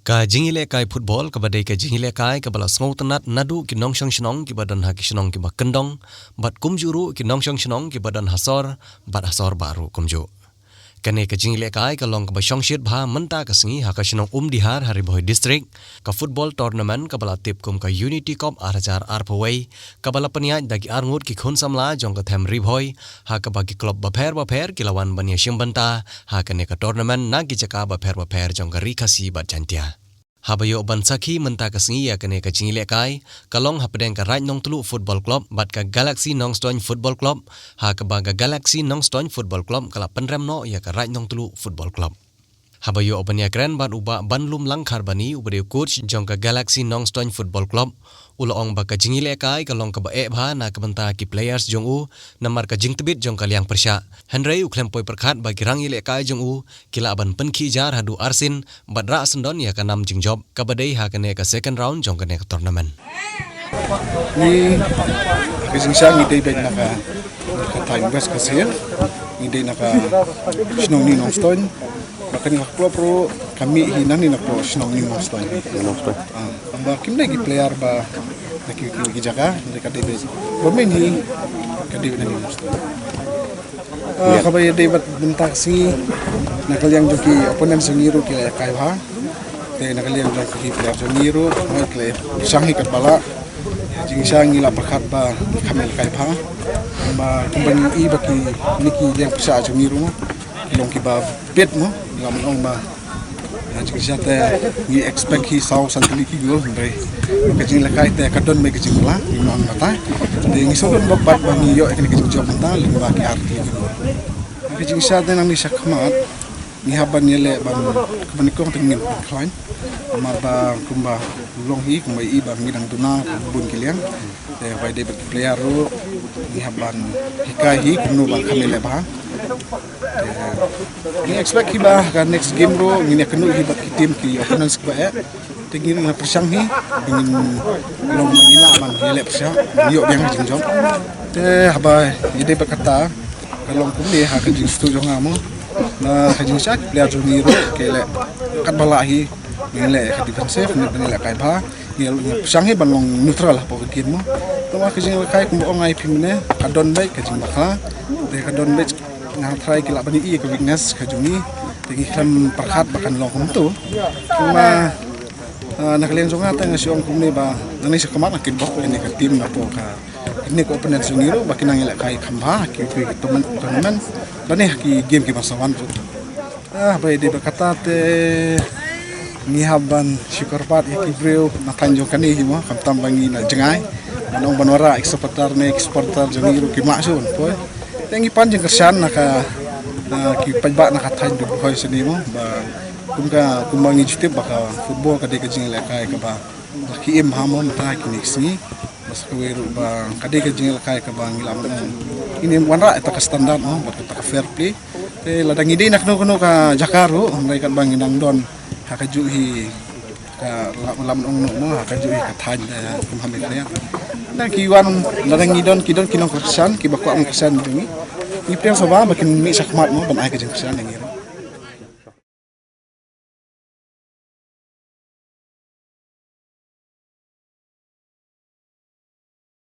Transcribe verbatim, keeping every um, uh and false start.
Ka jingïalehkai football kaba dei ka jingïalehkai kaba la sngewtynnad naduh ki nongshong shnong kiba don ha ki shnong kiba kyndong, bad kumjuh ruh ki nongshong shnong kiba don ha sor, bad ha sor bah ruh kumjuh. Kane ka jingïalehkai ka long kaba shongshit bha mynta ka sngi ha ka shnong Umdihar ha Ri Bhoi District, ka football tournament kaba la tip kum ka Unity Cup ar hajar arphew wei, kaba la pynïaid da ki arngut ki khun samla jong ka them Ri Bhoi, ha kaba ki club bapher bapher ki la wan ban ïashim bynta ha kane ka tournament na ki jaka bapher bapher jong ka Ri Khasi bad Jaintia. Haba ïoh ban sakhi mynta ka sngi ïa kane ka jingïalehkai, ka long hapdeng ka Raid Nongtluh Football Club bad ka Galaxy Nongstoiñ Football Club, ha kaba ka Galaxy Nongstoiñ Football Club ka la pynrem noh ïa ka Raid Nongtluh Football Club. Haba ïoh ban ïakren bad u Bah Banlum Langkhar Bani uba dei u coach jong ka Galaxy Nongstoiñ Football Club, u la ong ba ka jingïalehkai ka long kaba eh bha na ka bynta ki players jong u, namar ka jingtbit jong ka liang pyrshah. Hynrei u khlem poi pyrkhat ba ki rangïalehkai jong u ki lah ban pynkhih jar haduh arsien bad rah syndon ïa ka nam jingjop kaba dei ha kane ka second round jong kane ka tournament. Ngi, ka jingshisha ngi dei beit na ka, ka thaiñ West Khasi Hills, ngi dei na ka shnong New Nongstoiñ. Ba kane ka club ruh ka mih hi nangne na ka shnong New Nongstoiñ. New Nongstoiñ. Ah, ba kim dei ki player ba na ki, ki, ki jaka, dei ka dei beit. Ba main hi ka dei beit na New Nongstoiñ. Ah, kaba ïadei bad mynta ka sngi, na ka liang jong ki opponent jong ngi ruh ki la ïalehkai bha. Te na ka liang jong ki player jong ngi ruh, hooid, ki la pyrshang hi katba lah. Jingshisha ngi la pyrkhat ba ki kham ïalehkai bha. Ba kumba ngi i ba kine ki liang pyrshah jong ngi ruh, ki long kiba bit mo, ngi la ong ba Na jingshisha te ngi expect hi saw san tylli ki goal, hynrei ka jingïalehkai te ka don beit ka jingpla, ngi ong mynta. Te ngi sngewdon bok pat ba ngi ïoh ïa kane ka jingjop mynta lyngba ki ar tylli ki goal. Ka jingshisha te nangne shakhmat ngi hap ban ïaleh ban, kaba nyngkong te ngin pynkhlaiñ. Namar ba kumba long hi, kumba i ba ngi dang duna bun ki liang. Te ba dei bad ki player ruh ngi hap ban hikai hi kumno ban kham ïaleh bha. Te ngi expect hi ba ka next game ruh ngin ïakynduh hi bad ki team, ki opponents kiba eh. Te ngin ïa pyrshang hi ba ngin long ba ngin lah ban ïaleh pyrshah, ngin ïoh biang ka jingjop. Te haba ïadei bad kata ka long kumne ha ka jingsngewthuh jong nga mo. Na ka jingshisha ki player jong ngi ruh ki leh katba lah hi, ngin leh ka defensive, ngin leh kai bha. Ngi pyrshang hi ban long neutral hapoh ka game mo. Te ka jingïalehkai kumba ong ai phi mynne, ka don beit ka jingbakla. Te ka don beit, nga tharai ki lah ban ïohi ïa ka weakness ka jong ngi. Te ngi khlem pyrkhat ba kan long kumto. Kumba, ah, na ka liang jong nga te nga shu ong kumne ba nangne shakhmat ngin bok ïa kane ka team napoh ka, kine ki opponent jong ngi ruh ba kin nang ïalehkai kham bha ha ki, ki tournament, tournament. Lane ha ki game kiba sa wan ruh. Ah, ba ïadei bad kata te ngi hap ban shukor pat ïa ki briew na thaiñ jong kane hi mo, khamtam ba ngi na jngai. Ban ong ban wanrah ïa ki supporter ne ki supporter jong ngi ruh kim lah shuh ban poi. Te ngi pan jingkyrshan na ka, ah, ki paidbah na ka thaiñ Ri Bhoi shane mo, ba kum ka, kumba ngi ju tip ba ka football ka dei ka jingïalehkai kaba la ki im ha mo mynta kine ki sngi. Bad sa kawei ruh ba ka dei ka jingïalehkai kaba ngi lah ban ong, ngin wanrah ïa kata ka standard mo, bad kata ka fair play. Te lada ngi dei na kano kano ka jaka ruh, hynrei katba ngi dang don ha kajuh hi ka, lah ban ong noh mo, ha kajuh hi ka thaiñ, eh, kum ha Meghalaya. Na ki wan, lada ngi don, ki don ki nongkyrshan kiba kwah ban kyrshan ïa ngi. Ngi pdiang sngewbha ba kin mih shakhmat mo ban ai ka jingkyrshan ïa ngi ruh.